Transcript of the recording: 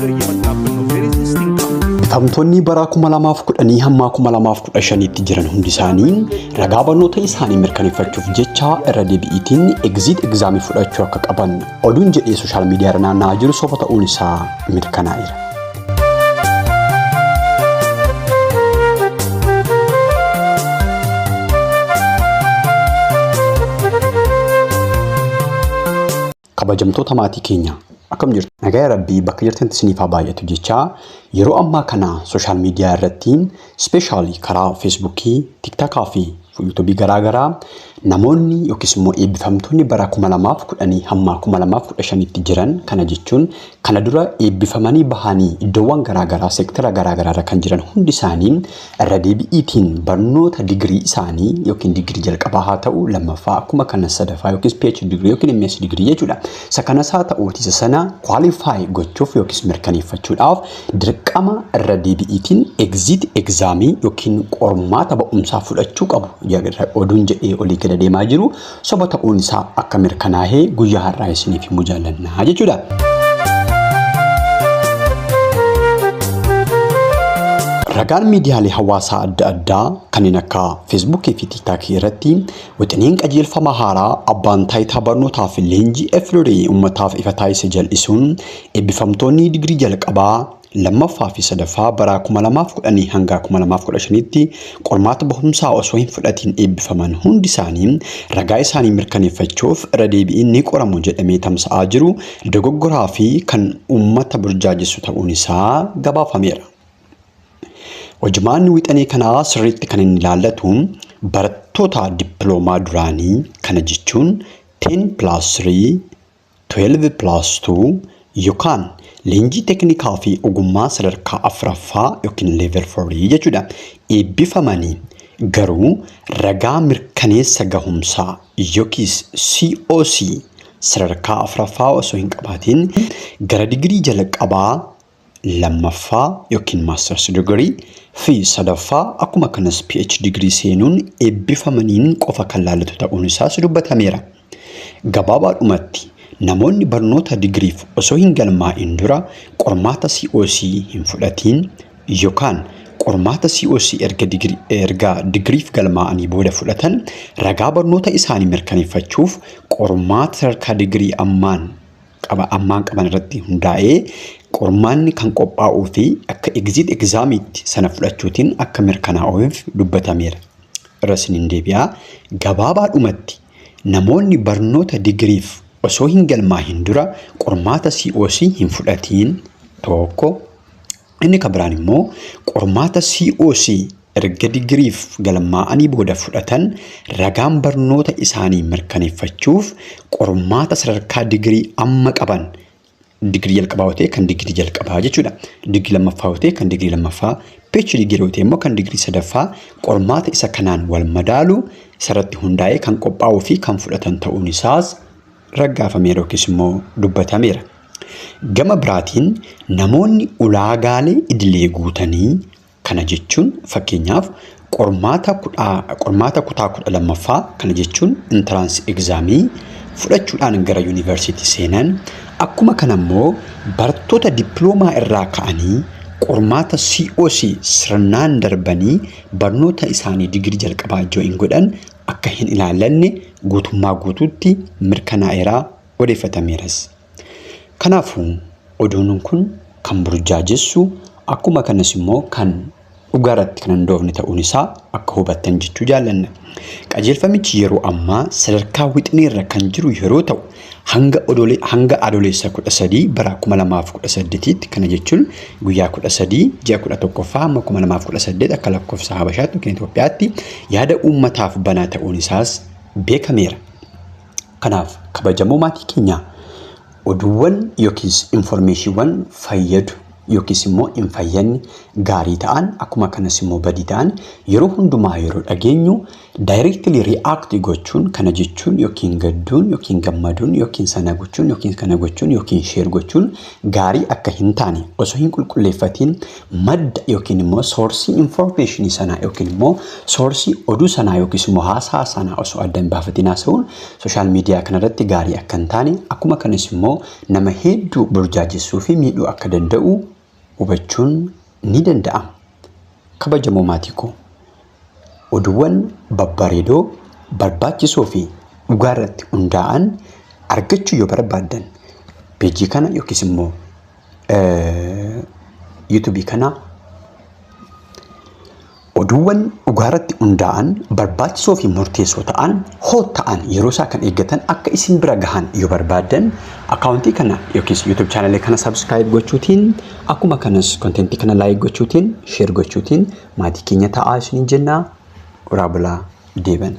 ነገር እየመጣብን ነው። There is this thing coming. Eebbifamtoonni bara 2010 hamma 2015tti jiran hundi isaanii ragaa barnoota isaanii mirkaneeffachuuf jecha irra deebi'iitiin exit examii fudhachuu akka qaban oduun jedhee social media irra naanna'aa jiru soba ta'uun isaa mirkanaa'eera. Kabajamtoota maatii keenya, akkam jirtu? Nagaa Rabbii bakka jirtanitti isiniif haa baay'atu jechaa, yeroo ammaa kana social media irratti, especially karaa Facebookii, TikTokaa fi YouTubeii garaagaraa, namoonni yookiis immoo eebbifamtoonni bara 2010 hamma 2015tti jiran, kana jechuun kana dura eebbifamanii bahanii iddoowwan garaagaraa, seektara garaagaraa irra kan jiran hundi isaanii, irra deebi'iitiin barnoota digirii isaanii yookiin digirii jalqabaa haa ta'u, lammaffaa, akkuma kana sadaffaa yookiis PhD digirii yookiin MS digirii jechuudha. Isa kanas haa ta'uuti, isa sana qualify gochuuf yookiis mirkaneeffachuudhaaf dirqama irra deebi'iitiin exit examii yookiin qormaata ba'umsaa fudhachuu qabu oduun jedhee olii gada deemaa jiru soba ta'uun isaa akka mirkanaa'ee guyyaa har'aa isiniif himuu jaallannaa jechuudha. Ragaan miidiyaalee hawaasaa adda addaa kanneen akka Facebookii fi TikTokii irratti wixineen qajeelfama haaraa abbaan taayitaa barnootaa fi leenjii FDRE uummataaf ifa taasise jal'isuun eebbifamtoonni digirii jalqabaa, lammaffaa fi sadaffaa bara 2010 hanga 2015tti qormaata bahumsaa osoo hin fudhatiin eebbifaman hundi isaanii ragaa isaanii mirkaneeffachuuf irra deebi'iin ni qoramu jedhamee tamsa'aa jiru dogoggoraa fi kan uummata burjaajessu ta'uun isaa gabaafameera. Hojimaanni wixinee kanaa sirriitti kan inni ilaallatu barattoota dippiloomaa duraanii, kana jechuun 10+3, 12+2 yookaan leenjii teeknikaa fi ogummaa sadarkaa afuraffaa yookiin level 4 jechuudha. Eebbifamanii garuu ragaa mirkaneessa gahumsaa yookiis COC sadarkaa afuraffaa osoo hin qabaatiin gara digirii jalqabaa, lammaffaa yookiin masters digirii fi sadaffaa, akkuma kanas PhD digirii seenuun eebbifamaniin qofa kan laallatu ta'uun isaas dubbatameera. Gabaabaadhumatti, namoonni barnoota digiriif osoo hin galmaa'in dura qormaata COC hin fudhatiin yookaan qormaata COC erga digiriif galmaa'anii booda fudhatan, ragaa barnoota isaanii mirkaneeffachuuf qormaata sadarkaa digirii ammaan qaban irratti hundaa'ee qormaanni kan qophaa'uu fi akka exit examiitti sana fudhachuutiin akka mirkanaa'uuf dubbatameera. Irra isiniin deebi'aa. Gabaabaadhumatti, namoonni barnoota digiriif osoo hin galmaahin dura qormaata COC hin fudhatiin tokko, inni kan biraan immoo qormaata COC erga digiriif galmaa'anii booda fudhatan, ragaan barnoota isaanii mirkaneeffachuuf qormaata sadarkaa digirii amma qaban, digirii jalqabaa yoo ta'e kan digirii jalqabaa jechuudha. Digirii lammaffaa yoo ta'e kan digirii lammaffaa, PhD digirii yoo ta'e immoo kan digirii sadaffaa, qormaata isa kanaan wal madaalu isarratti hundaa'ee kan qophaa'uu fi kan fudhatan ta'uun isaas raggaafameera yookiis immoo dubbatameera. Gama biraatiin, namoonni ulaagaalee idilee guutanii, kana jechuun fakkeenyaaf qormaata kutaa 12ffaa, kana jechuun entrance examii fudhachuudhaan gara yuunivarsiitii seenan, akkuma kana immoo barattoota dippiloomaa irraa ka'anii qormaata COC sirnaan darbanii barnoota isaanii digirii jalqabaa join godhan akka hin ilaallanne guutummaa guutuutti mirkanaa'eeraa, odeeffatameeras. Kanaafuu oduun kun kan burjaajessu, akkuma kanas immoo kan dhugaarratti kan hundoofne ta'uun isaa akka hubattan jechuu jaallanna. Qajeelfamichi yeroo ammaa sadarkaa wixineerra kan jiru yeroo ta'u, hanga Adoolessa 13 bara 2018tti, kana jechuun guyyaa 13 ji'a 11ffaa hamma 2018 akka lakkoofsa Habashaatti yookiin Itoophiyaatti, yaada uummataaf banaa ta'uun isaas beekameera. Kanaaf kabajamoo maatii keenyaa, oduuwwan yookiis informationiiwwan fayyadu yookiis immoo hin fayyadne, gaarii ta'an akkuma kanas immoo badii ta'an, yeroo hundumaa yeroo dhageenyu Directly react gochuun, kana jechuun yookiin gadduun yookiin gammaduun yookiin sana gochuun yookiin kana gochuun yookiin share gochuun gaarii akka hin taane, osoo hin qulqulleeffatiin madda yookiin immoo source information sanaa yookiin immoo source oduu sanaa yookiis immoo haasaa sanaa osoo adda hin baafatiin haasa'uun social media kanarratti gaarii akka hin taane, akkuma kanas immoo nama hedduu burjaajessuu fi miidhuu akka danda'u hubachuun ni danda'ama. Kabajamoo maatii koo, oduuwwan babbareedoo, barbaachisoo fi dhugaa irratti hundaa'an argachuu yoo barbaaddan, peejii kana yookiis immoo YouTube kana, oduuwwan dhugaa irratti hundaa'an, barbaachisoo fi murteessoo ta'an, hot ta'an, yeroo isaa kan eeggatan akka isin bira gahan yoo barbaaddan, akkaawuntii kana yookiis YouTube chaanalee kana subscribe gochuutiin, akkuma kanas contentii kana like gochuutiin, share gochuutiin maatii keenya ta'aa isiniin jennaa. Horaa bulaa, deebana.